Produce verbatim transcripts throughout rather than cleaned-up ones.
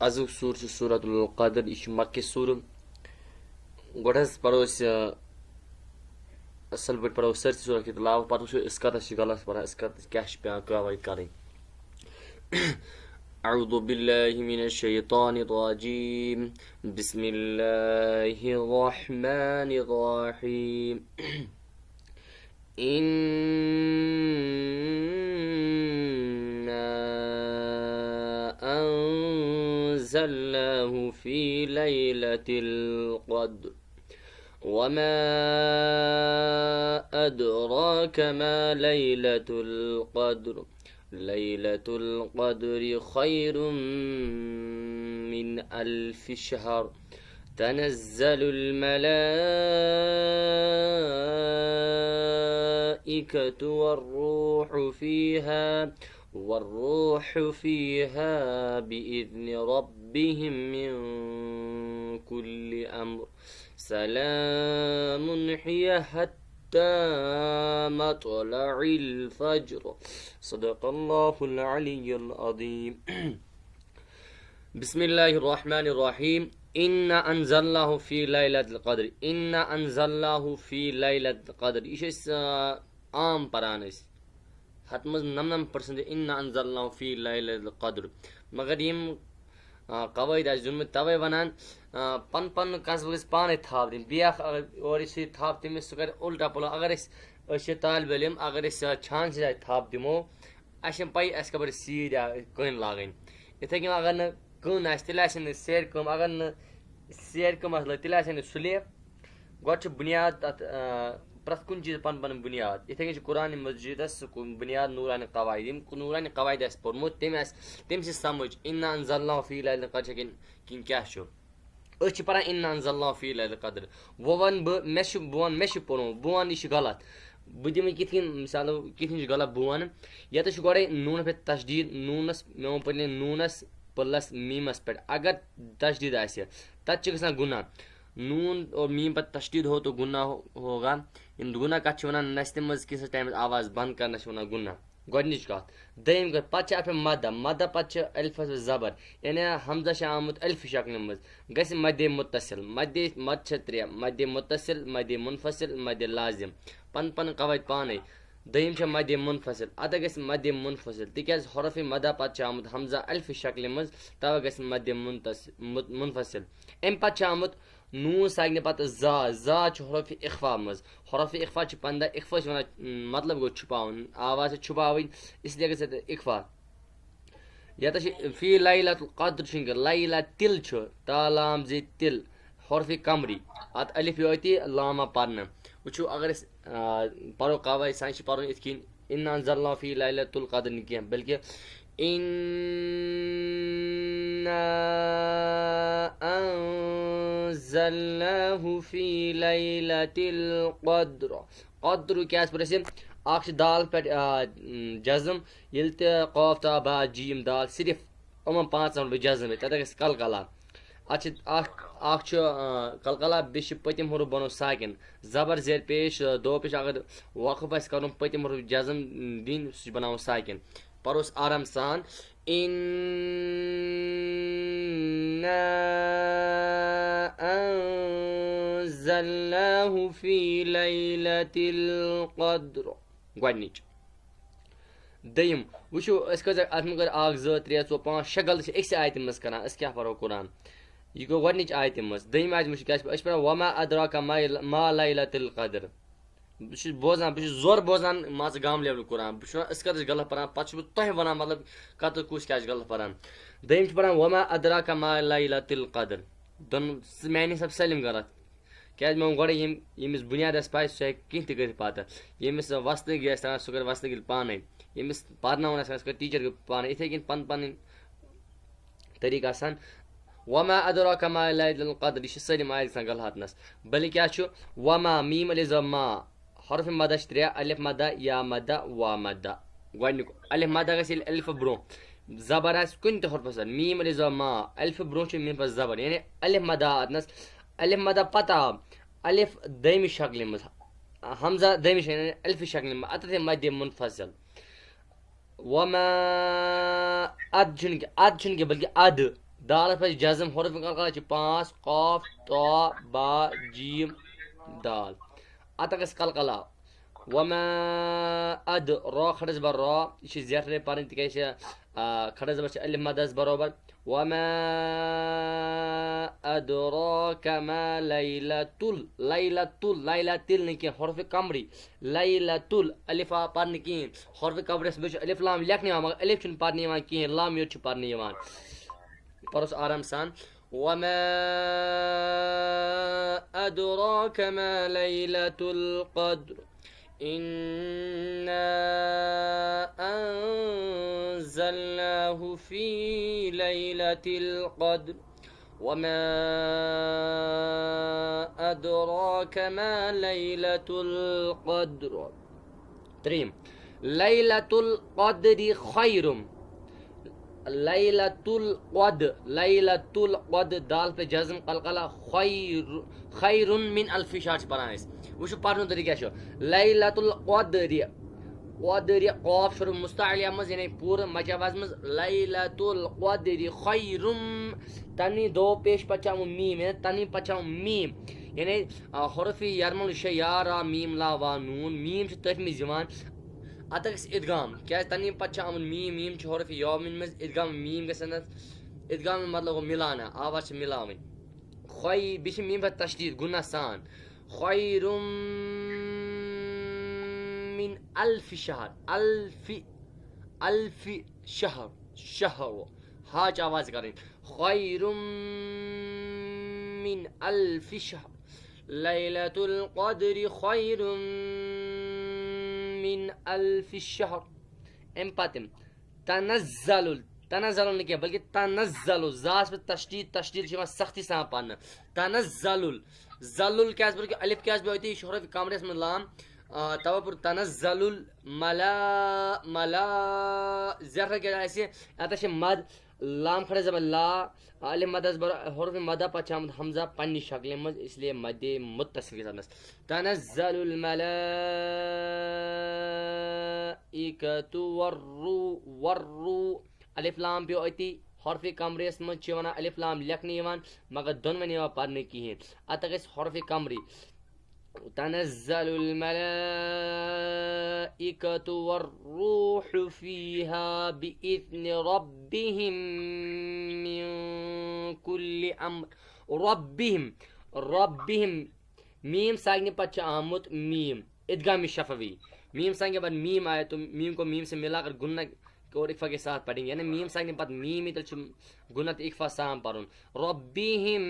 أزیُک سوٗر چھُ سورۃ القدر، یہِ چھُ مکی سوٗرٕ۔ گۄڈٕ حظ پَرو أسۍ، آ، اَصٕل پٲٹھۍ پَرو سٲرسٕے سورہ کہِ تِلاوت، پَتہٕ وٕچھو أسۍ کَتَس چھِ غلط پَران، أسۍ کَتَس کیٛاہ چھِ پٮ۪وان کاوَے کَرٕنۍ۔ أعوذ بالله من الشيطان الرجيم. بسم الله الرحمن الرحيم. إنا أنزلناه في ليلة القدر. وما أدراك ما ليلة القدر. ليلة القدر خير من ألف شهر. تنزل الملائكة والروح فيها، والروح فيها بإذن ربهم من كل أمر. سلام هي حتى مطلع الفجر. صدق الله العلي العظيم. بسم الله الرحمن الرحيم. إنا أنزلناه في ليلة القدر. إنا أنزلناه في ليلة القدر. یہِ چھِ أسۍ، آ، عام پَران أسۍ۔ ہَتھ منٛز نَمنَمَتھ percent إنا أنزلناه في ليلة القدر۔ مگر یِم، آ، قواعد آسہِ دیُتمُت، تَوَے وَنان، آ، پَنُن پَنُن قصبہٕ گژھِ پانَے تھَپھ دِنۍ۔ بیٛاکھ اگر اورٕ یُس یہِ تھَپھ دِمہِ، سُہ کَرِ اُلٹا پُلٹا۔ اگر أسۍ، أسۍ چھِ طالبہِ علم، اگر أسۍ، آ، چھانہٕ سٕنٛزِ آیہِ تھَپھ دِمو، اَسہِ چھَنہٕ پَیی اَسہِ کَپٲرۍ سیٖرۍ یا کٔنۍ لاگٕنۍ۔ یِتھَے کٔنۍ اگر نہٕ کٔن آسہِ، تیٚلہِ آسہِ نہٕ سیرِ کٲم، اگر نہٕ سیرِ کٲم آسہِ لٲ-، تیٚلہِ آسہِ نہٕ سُلے۔ گۄڈٕ چھُ بُنیاد تَتھ، آ، پرٛٮ۪تھ کُنہِ چیٖزٕ پَنُن پَنُن بُنیاد۔ یِتھَے کٔنۍ چھُ قرآن مجیدَس کُ-، بُنیاد نورانِ قواعد۔ یِم نورانِ قواعد آسہِ پوٚرمُت، تٔمۍ آسہِ، تٔمۍ سٕنٛز سَمٕجھ، إنا أنزلناه في ليلة القدر چھا کِنہٕ، کِنہٕ کیٛاہ چھُ؟ أسۍ چھِ پَران إنا أنزلناه في ليلة القدر۔ وۄنۍ وَنہٕ بہٕ، مےٚ چھُ، بہٕ وَنہٕ، مےٚ چھُ پوٚرمُت، بہٕ وَنہٕ یہِ چھُ غلط۔ بہٕ دِمہٕ کِتھ کٔنۍ، مِثالو، کِتھ کٔنۍ چھُ غلط بہٕ وَنہٕ؟ یَتَس چھُ گۄڈَے نوٗنَس پٮ۪ٹھ تشدیٖد، نوٗنَس، مےٚ ووٚن پَتہٕ نوٗنَس plus میٖمَس پٮ۪ٹھ۔ اگر تشدیٖد آسہِ، تَتہِ چھِ گژھان گُناہ۔ نوٗن اور میٖم پَتہٕ تشدیٖد ہو تو گُناہ ہو-، ہوگا۔ یِم گُناہ کَتھ چھِ وَنان؟ نَژنہِ منٛز کینٛژھَس ٹایمَس آواز بنٛد کَرنَس چھِ وَنان گُناہ۔ گۄڈٕنِچ کَتھ۔ دوٚیِم کَتھ، پَتہٕ چھِ اَتھ پٮ۪ٹھ مَدہ۔ مَدہ پَتہٕ چھِ الفَس پٮ۪ٹھ زَبر، یعنی ہمزہ چھِ آمُت الفہِ شکلہِ منٛز۔ گژھِ مَدِ مُتصِل۔ مَدِ، مَد چھِ ترٛےٚ، مَدِ مُتصِل، مَدِ مُنفصِل، مَدِ لازِم۔ پَنٕنۍ پَنٕنۍ قواعد پانَے۔ دوٚیِم چھِ مَدِ مُنفصِل۔ اَدٕ گژھِ مَدِ مُنفصِل، تِکیٛازِ حرفِ مَدہ پَتہٕ چھِ آمُت ہمزہ الفہِ شکلہِ منٛز، تَوَے گژھِ مَدِ مُنتَص-، مُت-، مُنفصِل۔ اَمہِ پَتہٕ چھِ آمُت نوٗن ساکنہِ پَتہٕ زا، زا چھُ حرفِ اخفا منٛز۔ حرفِ اخفا چھِ پنٛداہ، اخفا چھِ وَنان، م، مطلب گوٚو چھُپاوُن، آواز چھِ چھُپاوٕنۍ، اس لیے گژھِ اَتہِ اخفا۔ یَتَس چھِ فی لیلۃ القدر چھُنہٕ کینٛہہ، لیلہ تِل چھُ، تا لام زِ تِل، حرفِ قمری، اَتھ الف یوتی لامہ پَرنہٕ۔ وٕچھِو، اگر أسۍ، آ، پَرو قواعد ساینس چھِ پَرُن یِتھ کٔنۍ، إنا أنزلناه في ليلة القدر نہٕ کینٛہہ، بلکہِ إنا أنزلناه في ليلة القدر۔ قدر کیٛاہ آسہِ پَتہٕ اَسہِ؟ اَکھ چھِ دال پٮ۪ٹھ، آ، جزم، ییٚلہِ تہِ قاف تا با جیم دال صرف یِمَن پانٛژَن پٮ۪ٹھ جزم، تَتہِ گژھِ قلقلہ۔ اَتھ چھِ اَکھ، اَکھ چھُ، آ، قلقلہ، بیٚیہِ چھِ پٔتِم حروف بَنو ساکِن۔ زبر زیر پیش، آ، دو پیش، اگر وقف آسہِ کَرُن پٔتِم حروف جزم دِنۍ، سُہ چھُ بَناوُن ساکِن۔ پَروس آرام سان۔ إنا أنزلناه في ليلة القدر۔ گۄڈٕنِچ۔ دوٚیِم، وٕچھِو، أسۍ کۭژاہ اَتھ منٛز کٔر اَکھ، زٕ، ترٛےٚ، ژور، پانٛژھ، شےٚ غلطی چھِ أکسٕے آیتہِ منٛز کَران، أسۍ کیٛاہ پَرو قرآن؟ یہِ گوٚو گۄڈٕنِچ آیتہِ منٛز۔ دوٚیِم آیتہِ منٛز چھِ کیٛاہ چھِ، أسۍ چھِ پَران، وما أدراک ما، ما لیلة القدر۔ بہٕ چھُس بوزان، بہٕ چھُس زورٕ بوزان، مان ژٕ، گام level قرآن۔ بہٕ چھُس وَنان، أسۍ کَتھ چھِ غلط پَران، پَتہٕ چھُس بہٕ تۄہہِ وَنان، مطلب، کَتہٕ کُس کیٛاہ چھُ غلط پَران۔ دوٚیِم چھِ پَران، وما أدراک ما لیلة القدر۔ دۄن، سُہ میٛانہِ حساب سٲلِم غلط۔ کیٛازِ مےٚ ووٚن گۄڈَے، ییٚمۍ، ییٚمِس بُنیاد آسہِ پَے، سُہ ہیٚکہِ کینٛہہ تہِ کٔرِتھ پَتہٕ۔ ییٚمِس وَستہٕ گِلۍ آسہِ تَران، سُہ کَرِ وَستہٕ گِلۍ پانَے۔ ییٚمِس پَرناوُن آسہِ تَران، سُہ کَرِ teacher گِلۍ پانَے۔ یِتھَے کٔنۍ پَنٕنۍ پَنٕنۍ طریٖقہٕ آسان۔ وما أدراک ما لیلة القدر، یہِ چھِ سٲلِم آیہِ گژھان غلط نَس۔ بلکہِ کیٛاہ چھُ؟ وما، میٖم الف زا ما، حرف مدہ چھِ ترٛےٚ، الف مدہ، یا مدہ، وا مدہ۔ گۄڈٕنیُک الف مدہ گژھِ ییٚلہِ الفہٕ برونٛہہ زبر آسہِ کُنہِ تہِ حرفَس سۭتۍ۔ میٖم الف زا ما، الفہٕ برونٛہہ چھُ میٖم پَتہٕ زبر، یعنی الف مدہ آو اَتنَس، الف مدہ پَتہٕ آو الف دوٚیمہِ شکلہِ منٛز، ہمزہ دوٚیمہِ شکلہِ، یعنی الفہِ شکلہِ منٛز، اَتَتھ مدِ منفصل۔ وما، اَد چھُنہٕ کینٛہہ، اَد چھُنہٕ کینٛہہ، بلکہِ اَدٕ۔ دالس پٮ۪ٹھ جزم، حروف قلقلہ چھِ پانٛژھ: قاف، طا، با، جیم، دال۔ اتھ گژھِ قلقلہ۔ وما اد، را کھڑا زبر را، یہِ چھِ زیٹھرے پرٕنۍ، تِکیازِ چھِ، آ، کھڑا زبر چھِ الف مدس برابر۔ وما ادراک ما لیلۃ ال-، لیلۃ ال-، لیلۃ ال نہٕ کینٛہہ، حرف قمری۔ لیلۃ ال، الف آ پرنہٕ کِہیٖنۍ۔ حرف قمرس منٛز چھُ الف لام لیکھنہٕ یِوان، مگر الف چھُنہٕ پرنہٕ یِوان کِہیٖنۍ، لام یوت چھُ پرنہٕ یِوان۔ پروس آرام سان۔ وما أدراك ما ليلة القدر. إنا أنزلناه في ليلة القدر. وما أدراك ما ليلة القدر. ترٛیٚیِم، لیلۃ القدر خیر۔ لیلۃ القدر، لیلۃ القدر، دال پہ جزم قلقلہ، خیر، خیر من الف شہر چھِ پران أسۍ۔ وٕچھِو پرنُک طریٖقہٕ کیٛاہ چھُ۔ لیلۃ القدر، قدر، قاف شروع مستعلیہ منٛز، یعنی پوٗرٕ مچ آواز منٛز، لیلۃ القدر خیر، تنوین دو پیش پتہٕ چھُ آمُت میٖم، یعنی تنوین پتہٕ چھُ آمُت میٖم، یعنی، آ، حرف یرمل چھِ یا را میم لا وا نون، میٖم چھِ تٔتھۍ منٛز یِوان۔ اتھ گژھِ ادغام، کیازِ تنوین پتہٕ چھُ آمُت میٖم، میٖم چھُ حرف یومین منٛز، ادغام میٖم گژھِ نہ، ادغام مطلب گوٚو مِلانا، آواز چھِ مِلاوٕنۍ۔ خۄی، بیٚیہِ چھِ میٖم پتہٕ تشدید، گُناہ سان۔ خیر من الف شہر، الف، الف شہر، شہر، ہاچ آواز کرٕنۍ۔ خیر من الف شہر۔ لیلۃ القدر خیر من الف شہر۔ اَمہِ پتہٕ تنزل، تنزل نہٕ کینٛہہ، بلکہِ تنزل، زاس پٮ۪ٹھ تشدید، تشدید چھِ یِوان سختی سان پرنہٕ۔ تنزل، زلُل کیٛازِ، بلکہِ الف کیٛازِ بیٚہوو أتی، یہِ چھُ حرف قمرِیَس منٛز لام، آ، توے پوٚر تنزل الملا، ملا، زیٹھرا کیٛازِ آسہِ، اَتٮ۪تھ چھِ مد، لام کھڑا زبر لا، الف مدس بر-، حرف مدہ پتہٕ چھُ آمُت حمزہ پننہِ شکلہِ منٛز، اس لیے مدِ متصل گژھِ آسنس۔ تنزل الملائکۃ والروح، والروح، الف لام پیوٚو أتی، حرف قمریَس منٛز چھِ وَنان الف لام لیکھنہٕ یِوان، مگر دۄنوَے یِوان پرنہٕ کِہیٖنۍ۔ اَتھ گژھِ حرف قمری۔ تنزل الملائکۃ والروح فیہا بإذن ربہم من کل امر۔ ربہم، ربہم، میٖم ساکنہِ پتہٕ چھُ آمُت میٖم، ادغام شفوی۔ میٖم ساکنہِ پتہٕ میٖم آیا تو میٖم کو میٖم سے ملا کر گننا اور اخفا کے ساتھ پڑھیں گے، یعنی میٖم ساکنہِ پتہٕ میٖم یی، تیٚلہِ چھُ گننا تہٕ اخفا سان پرُن۔ ربہم،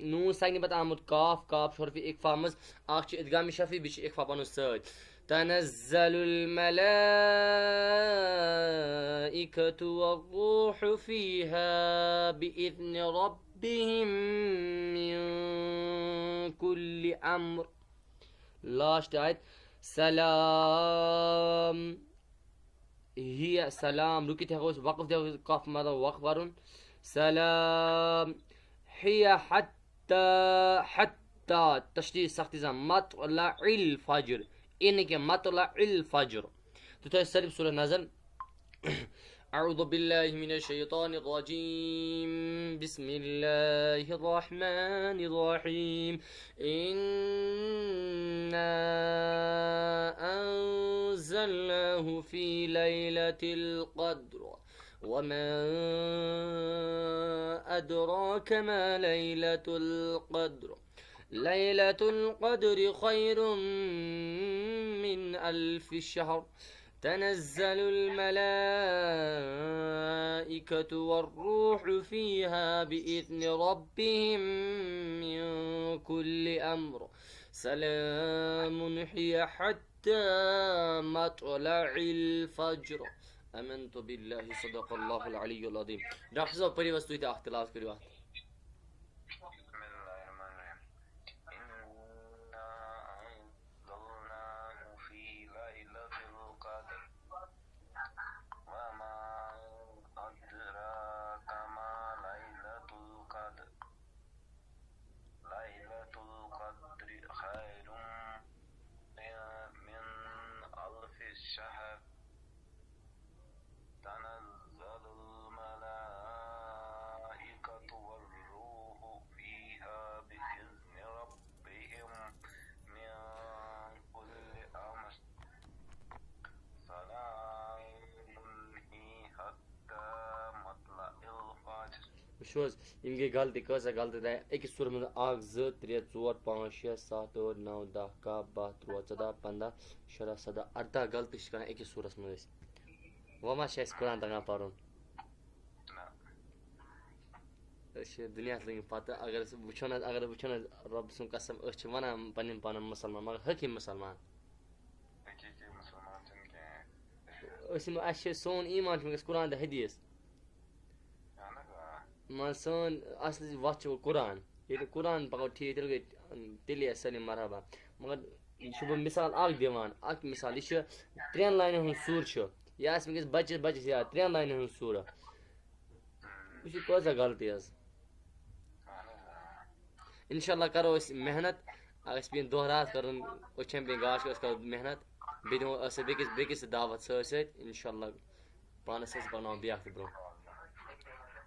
نون ساکنہِ پتہٕ آمُت کاف، کاف چھُ حرف اخفا منٛز، اکھ چھُ ادغام شفوی، بیٚیہِ چھُ اخفا پنُن سۭتۍ۔ تنزل الملائکۃ والروح فیہا بإذن ربہم من کل امر۔ لاسٹ آیت، سلام۔ ہی سلام، رُکِتھ ہٮ۪کو أسۍ وقف دِتھ، کف مطلب وقف وَرُن۔ سلام۔ ہی حتی، حتی، تشدید سختی سان، مطلع الفجر۔ اے نہٕ کینٛہہ، مطلع الفجر۔ تُہۍ تھٲیِو صرف سورہ نظر۔ أعوذ بالله من الشيطان الرجيم. بسم الله الرحمن الرحيم. إنا أنزلناه في ليلة القدر. وما أدراك ما ليلة القدر. ليلة القدر خير من ألف شهر. تنزل الملائكة والروح فيها بإذن ربهم من كل أمر. سلام هي حتى مطلع الفجر. آمنت بالله، صدق الله العلي العظيم. ڈاکٹر صٲب، پٔرِو حظ تُہۍ تہِ اَکھ تِلاوت کٔرِو اَتھ۔ بسم الله الرحمن الرحيم. إنا أنزلناه في ليلة القدر. وما أدراك ما ليلة القدر. ليلة القدر خير من، من ألف شهر. تنزل الملائكة چھُ حظ، یِم گٔے غلطی، کۭژاہ غلطی درٛایہِ أکِس سورَس منٛز؟ اَکھ، زٕ، ترٛےٚ، ژور، پانٛژھ، شےٚ، سَتھ، ٲٹھ، نَو، دَہ، کاہ، باہ، تُرٛواہ، ژۄداہ، پنٛداہ، شُراہ، سَداہ، اَرداہ غلطی چھِ کَران أکِس سورَس منٛز أسۍ۔ وۄنۍ ما چھِ اَسہِ قرآن تَگان پَرُن؟ أسۍ چھِ دُنیاہَس لٔگمٕتۍ پَتہٕ، اگر أسۍ وٕچھو نہ حظ، اگر وٕچھو نہ حظ، رۄب سُنٛد قسم، أسۍ چھِ وَنان پنٛنٮ۪ن پانَن مُسلمان، مگر حقیٖقی مُسلمان۔ أسۍ یِم، اَسہِ چھِ سون ایٖمان چھُ وٕنکیٚس قرآن تہٕ حدیٖث۔ مان، سٲنۍ اَصلی وَتھ چھِ وۄنۍ قرآن۔ ییٚلہِ قرآن پَکو ٹھیٖک، تیٚلہِ گٔے، تیٚلے آسہِ سٲلِم مرحبا۔ مگر یہِ چھُ بہٕ مِثال اَکھ دِوان، اَکھ مِثال۔ یہِ چھُ ترٛٮ۪ن لاینَن ہُنٛد سوٗر چھُ۔ یہِ آسہِ وٕنکیٚس بَچَس، بَچَس یاد، ترٛٮ۪ن لاینَن ہُنٛد سوٗرہ۔ وٕچھ، یہِ کۭژاہ غلطی حظ۔ اِنشاء اللہ کَرو أسۍ محنت، اَسہِ پیٚیہِ دۄہ راتھ کَرُن، أچھَن پیٚیہِ گاش، أسۍ کَرو محنت۔ بیٚیہِ دِمو أسۍ بیٚکِس، بیٚکِس تہِ دعوت سۭتۍ سۭتۍ، اِنشاء اللہ پانَس سۭتۍ پَکناوو بیٛاکھ تہِ برٛونٛہہ۔